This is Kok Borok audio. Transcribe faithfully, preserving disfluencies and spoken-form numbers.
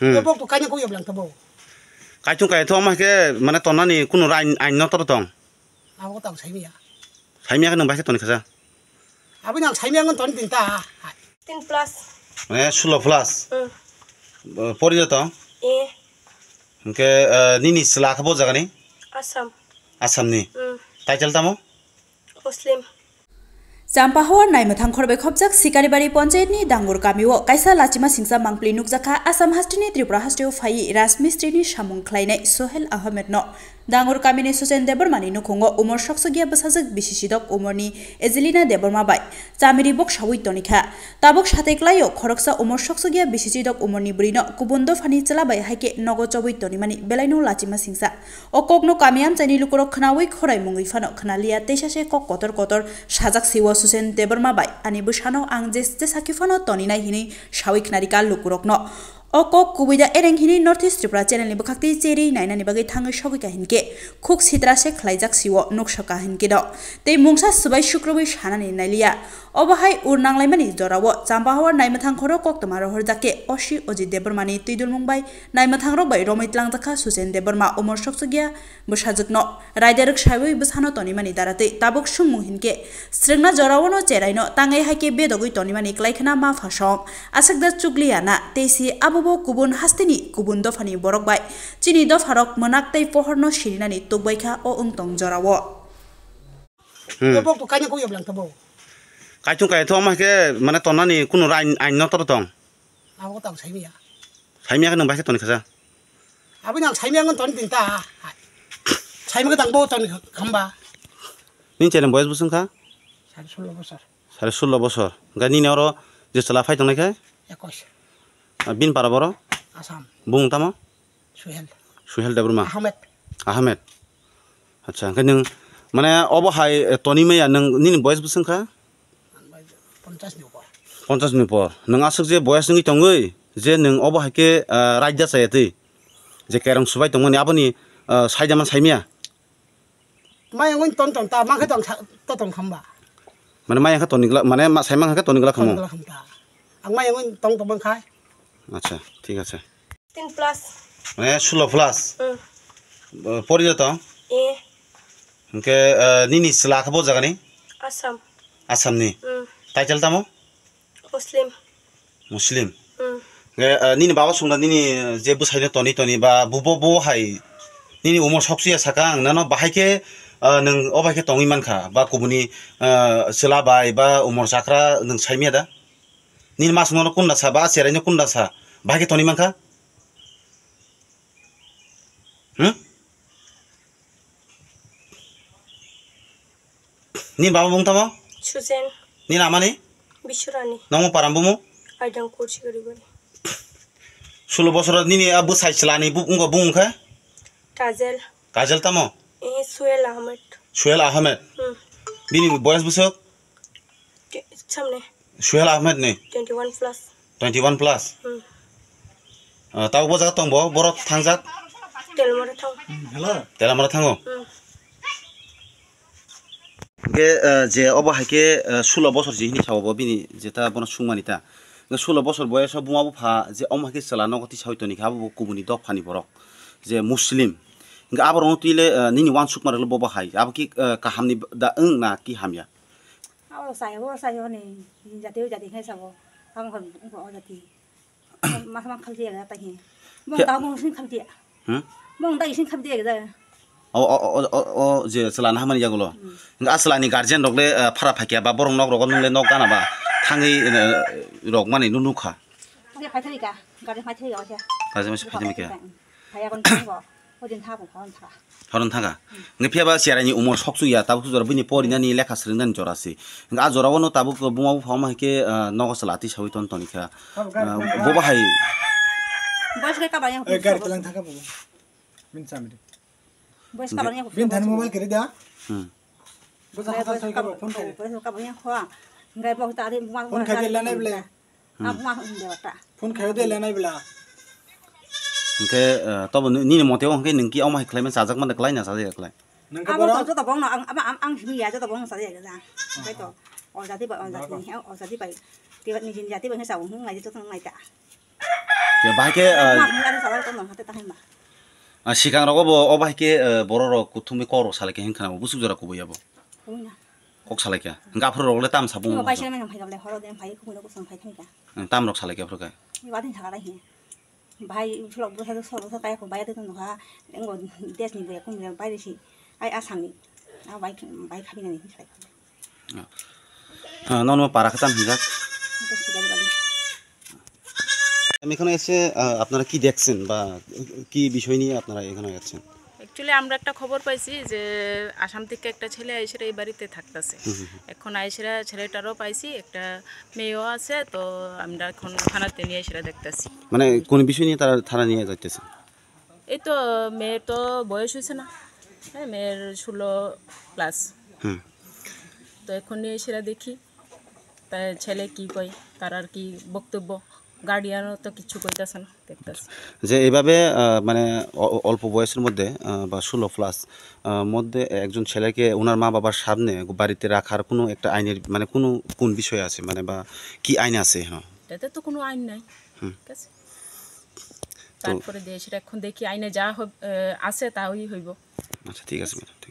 Hmm. Bebok to kaina ko yoblang tabo. Kaitung kai thoma ke mane tonani kunu ain, ain no tor tong. Abo tang saimiya. Saimiya ke nang bai ke toni khaja. Abo nang saimiya ngon ton tinta. Tin plus. Mane sulo plus. Hmm. Pori jato? Eh. Hingke, eh, nini sila khe bo jagani? Assam. Assam ni? Hmm. Title tamo? Muslim. Champahawar Naimwthang khorbai khopjak Sikaribari Panchayat ni Dangur kamio kaisa lachima singsa mangpli nukjakha Assam hasteni Tripura hasteo phaiwi Rajmistri ni samung khlainai Sohel Ahmed no. Dangur kamini Susen Debbarma ni nukhungo umor soksokya bwsajwk bisi sidok umorni Ejelina Debbarma bai chamiri boksawi tonikha. Tabuk sateklaio khoroksa umor soksokya bisi sidok umorni bwrwino kubun dophani chwla bai haikhe nogo chobwi tonimani belaino lachima singsa. O kokno kami amchaini lukurok khnaui khorai mungwi phano khnaliya, teisa se kok kotor kotor sajak siwo Susen Debbarma bai, "Ani bwsano ang je, je sakhi phano toninai," hinwi sawi khnarika lukurokno. O kok kubui da ereng hinwi North East Tripura channel ni bwkhak twi cherwi nainani bagwi thangwi sogwi ka hinkhe khuk sitra se khlaijak siwo nuksa ka hinkhe do. Tei mungsa swbai sukrubwi sanani nailiya. Obo hai ur nanglaimani jorao Champahawar Naimwthang khoro koktwma rohorjak khe O C Ojit Debbarma ni twidulmung bai naimwthangrok bai romwi tlangjakha Susen Debbarma umor soksokya bwsajwkno raida rwksaiwi bwsano tonimani daratwi tabuk sungmung hinkhe swrwngna joraono cheraino tangwi haikhe bedogwi tonimani kwlaikhwna ma phasong aswkda chukliya na tei si abobo kubun hasteni kubun dophani borok bai chini dopharok mwnak tei pohorno sirinani tukbaikha o wngtong jorao. Hmm. Bebok to kaina ko yoblang tabo. Kaitung kai thoma ke mane tonani kunu ain, ain no tor tong. Abo tang saimiya. Saimiya ke nang bai ke toni khaja. Abo nang saimiya ngon ton tinta. Saimiya ke tang bo ton khamba. Nini chene boyes bwswng kha? Sare sullo bosor. Sare sullo bosor. Ga nini oro je chwla phai tongnai khe? Ekos. Ah, bin para boro? Assam. Bung tamo? Suhel. Suhel Debbarma. Ahmed. Ahmed. Acha, hwnkhe nwng mane obo hai, eh, toni maya nwng nini boyes bwswng kha? Ponchas ni upor. Ponchas ni upor. Nwng aswk je boyes wngwi tongwi, je nwng obo hai khe, eh, raida chaya twi, je kerong subai tongmani aboni, eh, saida man saimya? Maya wngwi ton ton ta, mankhe tong sa, to tong khamba. Mane maya khe toni glak, mane ma sai mankhe toni glak khamo? Toni glak kham ta. Ang maya wngwi tong tong mankha. Acha, thik ache. Tin plus. Mane sulo plus? Hmm. Bo pori jato? Eh. Hingke, eh, nini chwla khe bo jagani? Assam. Assam ni? Hmm. Title tamo? Muslim. Muslim? Hmm. Hingke, eh, nini baba sungda nini, eh, je bwsaino toni toni ba bubo bo hai nini umor soksuya saka ang nano bahai khe, eh, nwng o bai khe tongwi mankha ba kubuni, eh, chwla bai ba umor chakra nwng saimya da? Nini masungno kunda sa ba cheraino kunda sa bahai khe toni mankha? Hmm? Ni baba bung tamo? Susen. Ni namani? Bisurani. Nomo param bumu? Aidang kursi gari bari. Sulo bosor nini a bwsai chwlani bu-, wngkha bung wngkha? Kazel. Kazel tamo? Eh, Suel Ahmed. Suel Ahmed? Hmm. Bini boyas bwswk? Te-, samne. Suhel Ahmed ni? Twenty one plus. Twenty one plus? Hmm. Ah, tabo bo jaga tong bo, borok thangjak? Telamara thang. Telamara thango? Hmm. Hingke, ah, je obo hai khe, ah, sulo bosor je hini sao bo bini je ta bono sungmani ta. Hingke sulo bosor boyes o buma bupha je omo hai khe chwla nogo tisa oi toni kha, abo bo kubuni dophani borok. Je Muslim. Hingke aborok no twi le, ah, nini wansukma rwgwlwi bobo hai. Abo ki, ah, kaham ni da wng na ki hamya? Abo sai, abo sai, oni jati, o jati khai sabo. Abo khai, o jati. Mas, mas khalti ya ta hi. Mong da mong sin khalti ya. Hmm? Mong da sin khalti ya. O, o, o, o, o, je chwla na hamani yagulo. Hmm. Hingke a chwla ni guardian rok le, ah, phara phakya ba borok nok rogo nung le nok gana ba thangwi, eh, rok mani nunu kha. Phai thari ka, guardian phai thari ka. Guardian mas phai thari ka. Phai ya kon ko. Hodin tha ko, hodin tha. Horon thanga. Hingke phiya ba cherai ni umor sok chuk ya, tabuk jora bini porinani lekha swrwngna ni jora se. Hingke a jora o no tabuk buma bupha ma hingke, ah, nogo chwla twi sawi ton toni kha. Ah, bo bahai. Boys ke kabang yang. Eh, gari telang thaka bo. Min samri. Boys kabang yang. Bin thani mobile kiri da. Hmm. Boys kabang yang. Boys kabang yang. Phone khai de lanai ble. Hmm. Phone khai de lanai bla. Hingke, eh, tobo ni-, nini mote o hingke ningki omo hai khlai mani chajak mani klai na chajak klai. Nangke abo borok? To joto bongno ang, ang, ang, ang simi ya joto bongno chajak ya. Bai to. O jati bai, o jati ni, o jati bai. Tiba ni jin jati bai sa ung ngai joto ngai ta. Bahai khe, ah, Ma, ma, ma, ma, ma, ma, ma, ma. Ah, sikang rogo bo, o bahai khe, ah, borok rok kuthumwi kok rok salai khe hin khana bo, busuk jora kubui abo. Kubui na. Kok salai khe. Hingkhe aphuru rok le tam sabung. Bai sene mene phai gable, horo den phai, kubui rok kusum phai thangka. Tam rok salai khe aphuru khe. Wadin thaka dai hin. Bahai sulok bwsa, sulok bwsa kaya ko bahai de tong ha, engo des ni bwrwi kum bwrwi bai de si. Ai Assam ni. A bai, bai khabi na ni sai. Ah, nono para khe tam hinjak. Ito si gari bali. এখানে এসে, আহ, আপনারা কি দেখছেন বা কি বিষয় নিয়ে আপনারা এখানে আছেন? অ্যাকচুয়ালি আমরা একটা খবর পাইছি যে আসাম থেকে একটা ছেলে আইসেরা এই বাড়িতে থাকতেছে। হুম, হুম, হুম। এখন আইসেরা ছেলেটারও পাইছি, একটা মেয়েও আছে, তো আমরা এখন থানাতে নিয়ে আইসেরা দেখতেছি। মানে কোন বিষয় নিয়ে তারা থানা নিয়ে যাইতেছে? এই তো মেয়ের তো বয়স হয়েছে না, হ্যাঁ, মেয়ের ষোলো প্লাস। হুম। তো এখন নিয়ে আইসেরা দেখি, তার ছেলে কি কয়, তার আর কি বক্তব্য, গার্ডিয়ানও তো কিছু কইতাছে না, দেখতেছে। যে এইভাবে, আহ, মানে অ-, অ-, অল্প বয়সের মধ্যে, আহ, বা ষোলো প্লাস, আহ, মধ্যে একজন ছেলেকে ওনার মা বাবার সামনে বাড়িতে রাখার কোনো একটা আইনের, মানে, কোনো কোন বিষয় আছে, মানে, বা কি আইন আছে? হ্যাঁ। এটাতে তো কোনো আইন নাই। হুম। ঠিক আছে। তো তারপরে দিয়ে সেটা এখন দেখি আইনে যা হব-, আহ, আছে তাই হইব। আচ্ছা, ঠিক আছে, ম্যাডাম, ঠিক আছে।